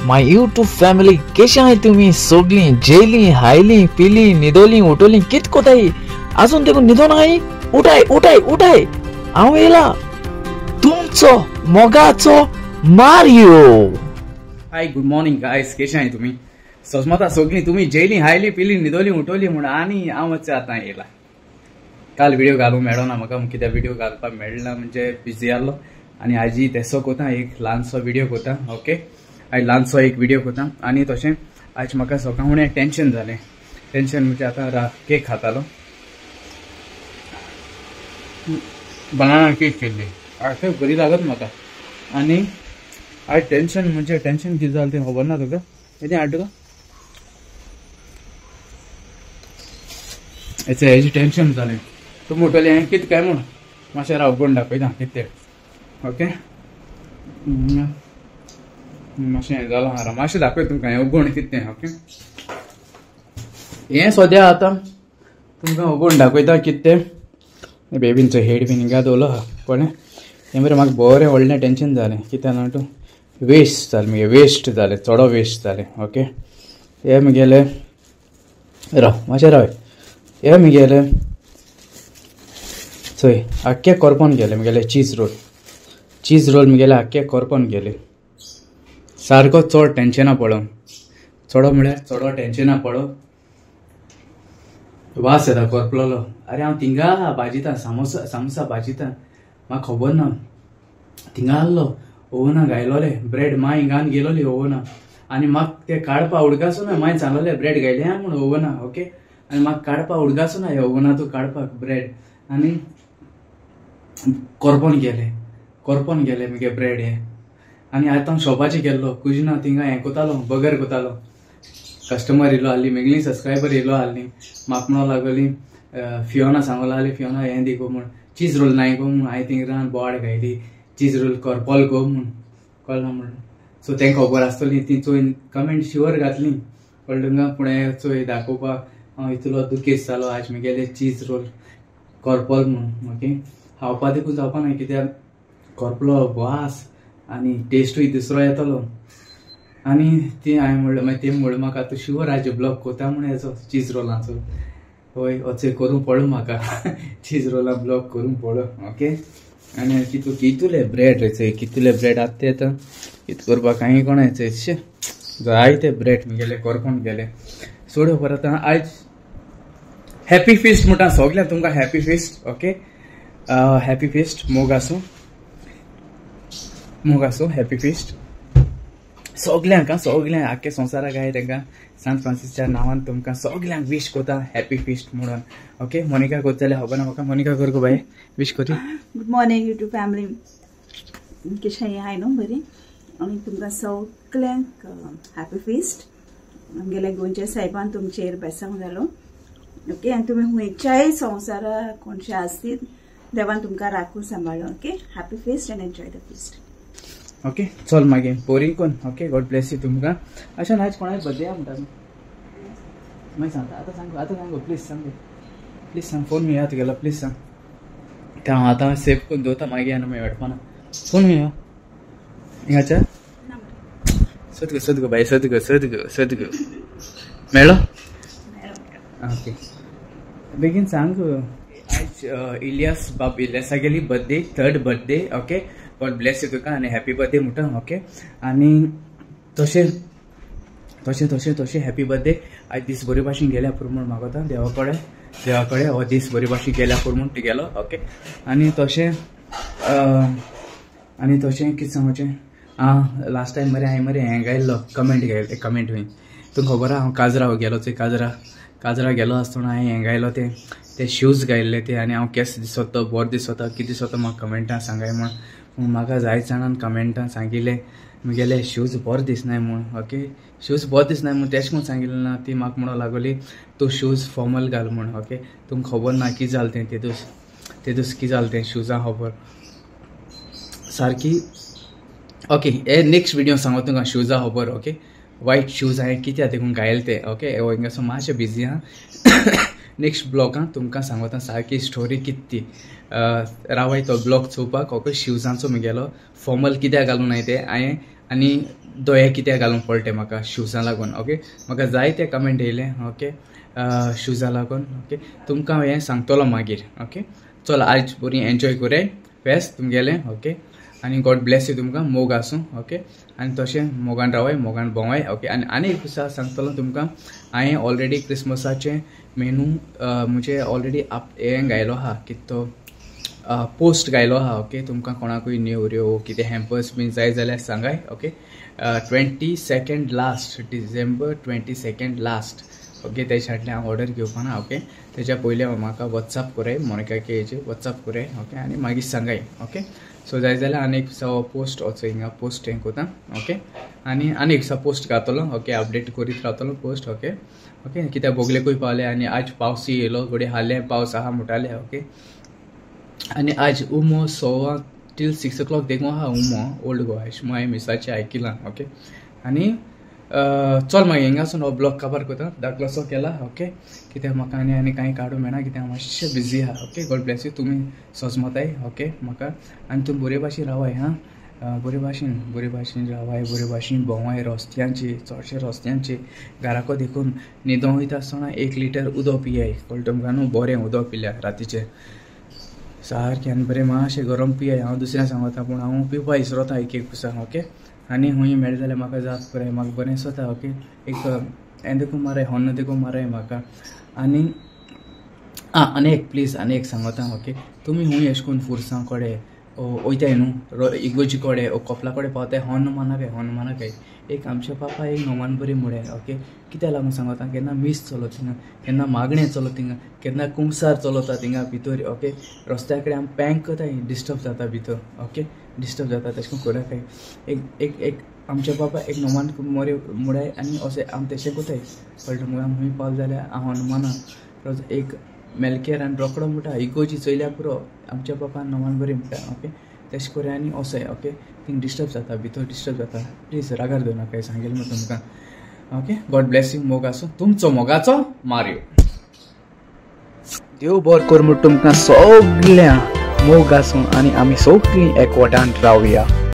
My YouTube family केशे आहाय तुमी सगळीं जेली हायली पिली न्हिदोली उठोली कित कोताय आजून देखून न्हिदोन आहाय उठाय उठाय उठाय हांव येयला तुमचो मोगाचो Mario. Hi good morning guys, केशे आहाय तुमी सजमता सगळीं तुमी जेली हायली पिली न्हिदोली उठोली म्हूण आनी हांव आतां येयला. काल व्हिडिओ घालूंक मेळना म्हाका, कित्याक व्हिडिओ घालपाक मेळना म्हणजे बिजी आहलो आनी आजी तेसो कोता एक ल्हानसो व्हिडिओ कोता. ओके, आयज ल्हानसो एक व्हिडिओ कोता आनी तशें आयज म्हाका सकाळ टेंशन जालें. टेंशन म्हणजे आतां केक खातालो, बनाना केक केल्ली आतां बरी लागत म्हाका. आनी आयज टेंशन म्हणजे टेंशन कितें जालें तें खबर ना तुका, कितें हाड तुका हेचें हेजें टेंशन जालें. तूं म्हणटलें हें कितें काय म्हूण मातशें राव उगोवन दाखयता कितें तें. ओके, मातशें हें जालां आहा, मातशें दाखय तुमकां हें उगोवन कितें तें. ओके, हें सद्या आतां तुमकां उगोवन दाखयता कितें तें. बेबींचो हेड बीन हिंगा दवरलो आहा कळ्ळें. तें बरें म्हाका बरें व्हडलें टेंशन जालें कित्याक जाणा तूं, वेस्ट जालें मगे, वेस्ट जालें, चडो वेस्ट जालें. ओके, हें म्हगेलें राव मातशें राव, हें म्हगेलें चोय आख्खें करपोन गेलें म्हगेलें चीज रोल, चीज रोल म्हगेलें आख्खें करपोन गेलें. सारको चड टेंशना पडो, चडो म्हळ्यार चडो टेंशना पडो, वास येता करपलोलो. अरे हांव थिंगा भाजिता सामोसा, सामोसा भाजिता म्हाका खबर ना, थिंगा आहलो ओवना घायलोले ब्रेड, माय हिंगान गेलोली ओवना आनी म्हाका ते काडपा उडकासूं ना, माय सांगलोले ब्रेड घायले आहा म्हूण ओवना. ओके, आनी म्हाका काडपा उडकासूं ना हे ओवना तूं काडपाक ब्रेड आनी करपोन गेले, करपोन गेले मगे ब्रेड हे. आनी आतां हांव शॉपाचेर गेल्लो कुजिना, थिंगा हें कोतालो बगर कोतालो, कस्टमर येयलो आहली मेगली सबस्क्रायबर येयलो आहली, म्हाका म्हणूंक लागली फियोना सांगलो आहली फियोना हें दी गो म्हूण चीज रोल नाय गो म्हूण, हांवें थिंगा रान बोवाळ घायली चीज रोल करपोल गो म्हूण, कळना म्हूण. सो तेंकां खबर आसतली ती चोय कमेंट शुअर घातली कळ्ळें तुमकां. पूण हें चोय दाखोवपाक हांव इतलो दुखेस्त जालो आज म्हगेले चीज रोल करपोल म्हूण. ओके, खावपा देखून जावपा ना कित्याक करपलो वास आनी टेस्टूय दुसरो येतलो. आनी ती हांवें म्हणलें मागीर ते म्हणलें म्हाका तूं शुअर आयज ब्लॉग कोता म्हूण हेचो चीज रोलाचो, हय वचून करूंक पडलो म्हाका चीज रोला ब्लॉग करूंक पडलो. ओके, आनी कितू कितुले ब्रेड रे चोय कितुले ब्रेड आतां ते आतां कितें करपाक कांय कोणा चोय जायते ब्रेड म्हगेले करपोन गेले. सोड परत आयज हॅपी फिस्ट म्हणटा सगळ्यांक तुमकां happy feast. Okay, happy feast, मोग आसूं, मोग आसूं, हॅपी फिस्ट सगल्यांक, सगल्यांक आख्खे संवसाराक आहाय तेंकां सांत फ्रांसीसच्या नांवान तुमकां सगल्यांक विश कोता हॅपी फिस्ट म्हणून. ओके, मोनिका कोत जाल्यार खबर ना म्हाका, मोनिका कर गो बाय विश कोरी. गुड मॉर्निंग यूट्यूब फॅमिली, कशें आहाय न्हू बरी, आनी तुमकां सगल्यांक हॅपी फिस्ट. आमगेल्या गोंयच्या सायबान तुमचेर बेसांव जालो. ओके, आनी तुमी खंयच्याय संवसारा कोणशे आसतीत देवान तुमकां राखून सांबाळ्ळो. Okay, happy feast and enjoy the feast. Okay, चल मागीर बोरींग कोन. ओके, गॉड ब्लेस you तुमकां. अशें आयज कोणाय बर्थडे आहा म्हणटा मागीर सांगता, आतां सांगू, आतां सांगू प्लीज सांगू, प्लीज सांग, फोन खंय आहा तुगेलो प्लीज सांग. तें हांव आतां सेव करून दवरता मागीर आनी मागीर मेळपाना. फोन खंय आहा हिंगाच्या? सोद गो, सोद गो बाय, सोद गो, सोद गो, सोद गो, मेळ्ळो? ओके, बेगीन सांग. आयज इलियास बाब इलियासागेली birthday, third birthday. Okay, God bless you तुका आनी हॅपी बर्थडे म्हणटा. ओके, आनी तशें तशें तशें तशें हॅपी बर्थडे. आयज दीस बरे भाशेन गेल्या पुरो म्हूण मागता देवा कडेन, देवा कडेन हो दीस बरे भाशेन गेल्या पुरो म्हूण तुगेलो. ओके, आनी तशें आनी तशें कितें सांगचें, आं लास्ट टायम मरे हांवें मरे हें गायल्लो कमेंट गायले, कमेंट बीन तुमकां खबर आहा. हांव काजरा गेलो चोय, काजरा काजरा गेलो आसतना हांवें हें गायलो तें, ते शूज गायल्ले ते, आनी हांव केस दिसता बरो दिसता कितें दिसता म्हाका कमेंटान सांगाय म्हूण. पूण म्हाका जायत जाणान कमेंटान सांगिल्लें म्हगेले शूज बरे दिसनाय म्हूण. ओके, शूज बरे दिसनाय म्हूण तेश म्हूण सांगिल्लें ना, ती म्हाका म्हणूंक लागली तूं शूज फॉर्मल घाल म्हूण. ओके, तुमकां खबर ना कितें जालें तें तेदूस, तेदूस कितें जालें तें शुजां खबर सारकी. ओके, हे नेक्स्ट विडियो सांगो तुमकां शुजां खबर. ओके, वायट शूज हांवें कित्याक देखून घायले ते. ओके, हिंगासो मातशें बिजी आहा, नेक्स्ट ब्लॉगान तुमकां सांगता सारकी स्टोरी कितें ती. रावाय तो ब्लॉग चोवपाक. ओके, शुजांचो म्हगेलो फॉर्मल कित्याक घालूं नाय ते हांवें आनी दोळे कित्याक घालूंक पडटे म्हाका शुजां लागून ओके म्हाका जायते कमेंट येयले ओके शुजां लागून ओके तुमकां हें सांगतलो मागीर ओके चल आज बरी एन्जॉय करूया फेस्त तुमगेलें ओके आनी गॉड ब्लेस you तुमकां मोग आसूं ओके आनी तशें मोगान रावाय मोगान भोंवाय ओके आनी आनी एक दिसा सांगतलो तुमकां हांवें ऑलरेडी क्रिसमसाचें मेनू म्हणजे ऑलरेडी हें घायलो आहा कितें तो पोस्ट घायलो आहा ओके तुमकां कोणाकूय नेवऱ्यो कितें हॅम्पर्स बीन जाय जाल्यार सांगाय okay 22nd last December 22nd last okay तेच्या फाटल्यान हांव ऑर्डर घेवपाना ओके तेच्या पयलीं म्हाका वॉट्सअप कराय मोनिका के हेचेर वॉट्सअप कराय ओके आनी मागीर सांगाय ओके सो जाय जाल्यार आनी एक दिसा पोस्ट वचो हिंगा पोस्ट हें कोता ओके आनी आनी एक दिसा पोस्ट घातलो ओके अपडेट करीत रावतलो पोस्ट ओके ओके कित्याक बोगलेकूय पावले आनी आज पावसूय येयलो घडये हालें पावस आहा म्हणटाले ओके आनी आज उमो 1:15 टील 6 o'clock देखून आहा उमो ओल्ड गोवा अशें हांवें मिसाचें आयकिलां ओके आनी चल मागीर हिंगासून हो ब्लॉग काबार करता धाकलोसो केला ओके कित्याक म्हाका आनी आनी कांय काडूंक मेळना कित्याक हांव मातशें बिजी आहा ओके गॉड ब्लेस you तुमी सजमताय ओके म्हाका आनी तुमी बरे भाशेन रावाय हां बरे भाशेन रावाय बरे भाशेन भोंवाय रस्त्यांचे चडशे रस्त्यांचे घराको देखून न्हिदोंक वयता आसतना 1 लिटर उदक पियाय कळटा तुमकां न्हू बरें उदक पिल्यार रातीचें सारकें आनी बरें मातशें गरम पियाय हांव दुसऱ्यांक सांगता पूण हांव पिवपा विसरता एक एक दिसा ओके आनी खूंय मेळ्ळें जाल्यार म्हाका जाप कराय म्हाका बरें दिसता ओके एक हें देखून माराय हॉर्न देखून माराय म्हाका आनी आं आनी एक प्लीज आनी एक सांगता ओके तुमी खूंय अशें करून फुरसां कडेन वयताय न्हू इगोजी कडेन कोपला कडेन पावताय हॉर्न मारनाकाय हॉर्न मारनाकाय एक आमच्या पापा एक नोमान बरी म्हळें ओके कित्याक लागून सांगता केन्ना मीस चलत थिंगा केन्ना मागणें चलत थिंगा केन्ना कुमसार चलता थिंगा भितर ओके रस्त्या कडेन आमी पँक करताय डिस्टर्ब जाता भितर ओके डिस्टर्ब जाता तशें करून करनाकाय एक एक एक आमच्या बाबा एक नोमान मोरे मुडाय आनी अशें आमी तशें करताय कळटा मुगो आमी खूंय पावले जाल्यार हांव हनुमाना एक मेलकेर आनी रोकडो म्हणटा इगोजी चोयल्या पुरो आमच्या बापान नोमान बरी म्हणटा ओके तशें करूया आनी अशें ओके थिंग डिस्टर्ब जाता भितर डिस्टर्ब जाता प्लीज रागार दवरनाकाय सांगेल मग तुमकां ओके गॉड ब्लेस you मोग आसूं तुमचो मोगाचो मारियो देव बरो कर म्हूण तुमकां सगळ्यां मोग आसूं आनी आमी सगळीं एकवटान रावया.